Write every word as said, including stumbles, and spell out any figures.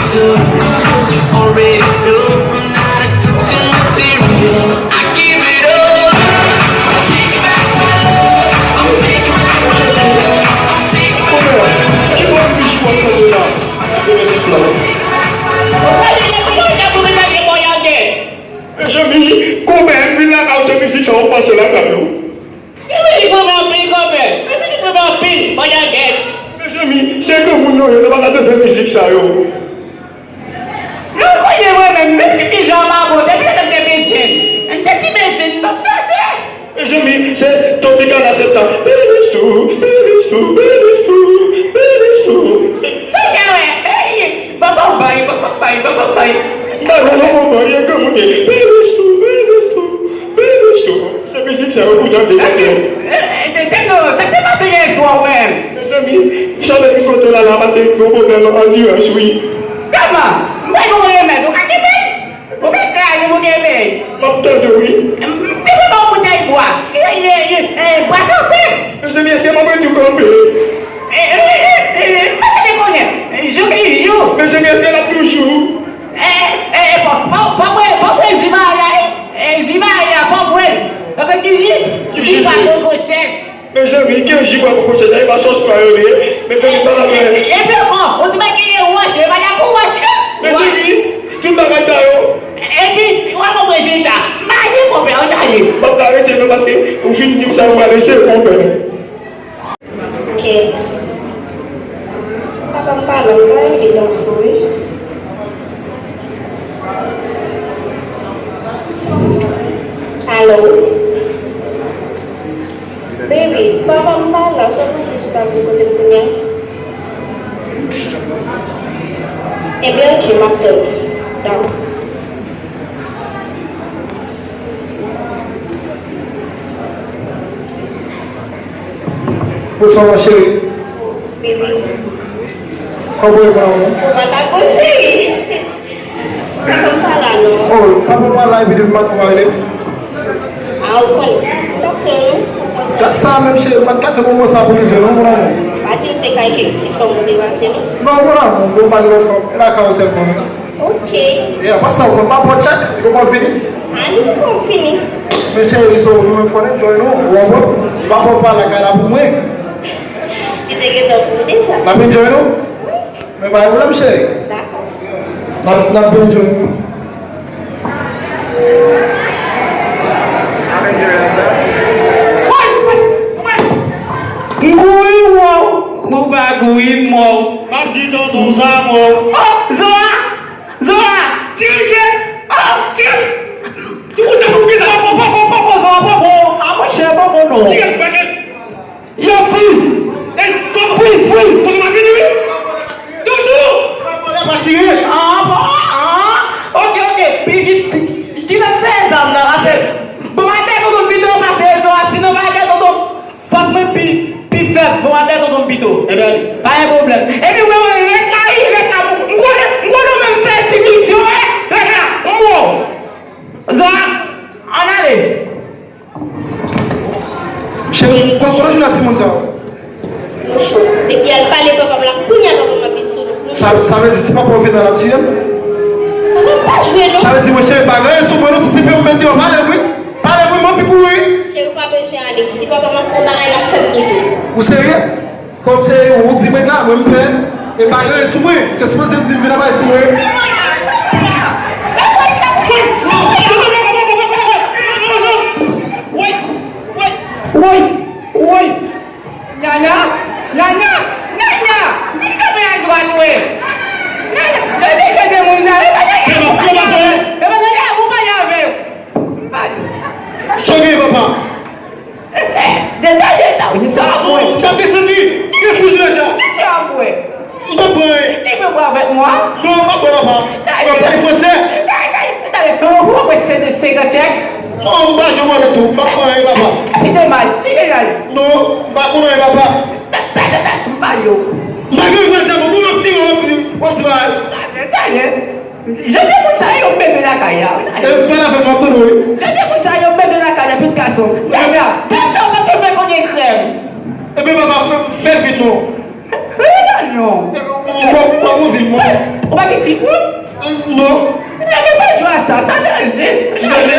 Already know I'm not a touching material. I give it all. I'ma take it back, my love. I'ma take it back, my love. I'ma take it back, my love. Ki bò mizik w ap tande la? Mezanmi, konbyen moun lakay ou se mizik sa w pase lakay yo? Ki mizik mwen anpil, konpè? Men mizik mwen anpil, pandan gèt. Mezanmi, se granmoun nou ye, nou pa ka tande mizik sa yo. Nou konnen mwen menm, menm si ti jan pa bon, depi lè m te medyen, m te ti medyen, m t ap chache. Mezanmi, se Tropicana septan. Bebe sou, bebe sou, bebe sou, bebe sou. Sa w gen wè? Ey, baba bay, baba bay, baba bay. Baba, baba bay, e granmoun ye. Bebe sou, bebe sou, bebe sou. Se mizik sa yo pou tande, tande. Tande non, sa k te pase yè swa menm? Mezanmi, chante vin kote w la, la pase yon gwo pwoblèm andirans, wi. Kòman? M bay nou remèd, ou ka kenbe? Ou ka kraze pou kenbe? M ap tande, wi. M te pran yon boutèy bwa. Ye, ye, ye, eh, bwa kanpe. Mezanmi, èske m ap redi w kanpe? Eh, eh, eh, eh, eh, m pa tande konnen. Jouk li jou. Mezanmi, èske l ap toujou? Eh, eh, eh, fò, fò, fò bwè, fò bwè ji Maya, eh. Eh, ji Maya, fò bwè l. Paske ki ji? Ji pa koko chèch. Mezanmi, gen ji pa koko chèch, e pa sòs pa yo ye. Mezanmi, pa la. Eh, eh, eh, epi ankò, ou di bagay gen wòch, e pa dakò wòch, eh. Mezanmi, tout bagay sa yo. Epi, w ap bwè ji ta. M pa gen pwoblèm, ann ale. M ap ka rete non, paske ou fin di m sa, ou pral eseye konprann. Kèt. Papa m pa la, m ta renmen li tan fou, wi. Alo? Baby, papa m pa la, sa w panse si w ta vin kote m kounye a? Ebyen, oke, m ap tann ou. Dakò. Bonswa, ma chérie. Baby. Kòman w ye, mon amour? Ou pa ta konn, cheri. Papa m pa la, non. Oh, papa m pa la, epi depi maten w pa rele? Ah, ou konn. M t ap tann ou. Gad sa menm, cheri, m pa t ka tann moman sa pou rive, non, mon amour. Pa di m se kay kèk ti fanm ou te pase, non. Non, mon amour, bon, pa gen lòt fanm. E lakay ou sèlman. Ok. Yeah, pa sa, ou konn pa pran tchèk, li poko fini. Ah, li poko fini. Men cheri, so, nou menm fò n enjoy nou, ou konprann? Si papa w pa la, kay la pou mwen. Li te gentan pou ou deja. N ap enjoy nou? Wi. Men pa gen pwoblèm, cheri. Dakò. N ap, n ap byen enjoy nou. M kouri, m wè w. Ou pa kouri, m wè w. M ap di tonton sa, m wè w. Oh, Zoa! Zoa! Dirije! Oh, dirije! Ti kout sa pou ki sa? Poko, poko, poko, Zoa, poko. A, monchè, poko, non. Dirèk pakèt. Yo, freeze! Ey, kòman? Freeze, freeze! Kòman m ap vini, wi? Toutou! Papa, pa tire! Ah, bon, ah! Ok, ok. Pi, ki, ki, ki lè se zam nan? Pase, bon, atè tonton m pito, pase zo a, sinon pa atè tonton. Fòs mwen pi, pi fèb, bon, atè tonton m pito. Ebyen, pa gen pwoblèm. Epi, mwen, mwen, rèt la, wi, rèt la, m konnen, m konnen w menm se ti vizyon, eh, rèt la, m wè w. Zo a, ann ale. Cheri, konn sou jina timoun sa yo. Nou cho. Depi al pale papa m la, kounye a papa m ap vin sou nou. Nou cho. Sa, sa vle di si papa w vin la, l ap tiye m? Papa m pa jwe non. Sa vle di, monchè, pa gen anyen sou mwen non, si se pye m mete deyò, pale m wi. Pale m wi, m anvi kouri. Cheri, ou pa bezwen ale. Si papa m ap fè yon bagay, l ap fè m ri tou. Ou serye? Kòm se ou di mwen la, mwen m pè. E pa gen anyen sou mwen. Ou te sipoze di m vin anba sou mwen. Woy! Woy! Woy! Nana! Nana! Nana! Vin kanpe a dwat mwen! Nana! Gade, gade moun sa! E pa nana! E pa nana! Ou pale avè yo! Sa w gen, papa? Deta, deta, wi, sa a mwen. Sa desann li. Se fou deja. Mesye a mwen. M pa pran. Ti pe bwa avèk mwen. Non, m pa pran, papa. Mwen pale fransè. Talè, talè, talè. Non, ou mwen se de senkant chèk. Non, m pa jwe wòlèt ou. M pa pran anyen, papa. Si te mal, si te mal. Non, m pa pran anyen, papa. Ta, ta, ta, ta, m pa yo. M pa gen anyen, papa. Pou m ap tire, w ap tire, w ap tire. Talè, talè. Jan de moun sa yo bezwen lakay la. E, pale avè m, m ap tande w, wi. Jan de moun sa yo bezwen lakay la, tout gason. Nana, tèt sa w pa fè mwen konnen krèm. Ebyen, papa, fè, fè vit non. Peye nan non. Kòm ou di mwen. Ou pa gen ti kout? Non. Ebyen, pa jwe a sa, sa danje. Li danje?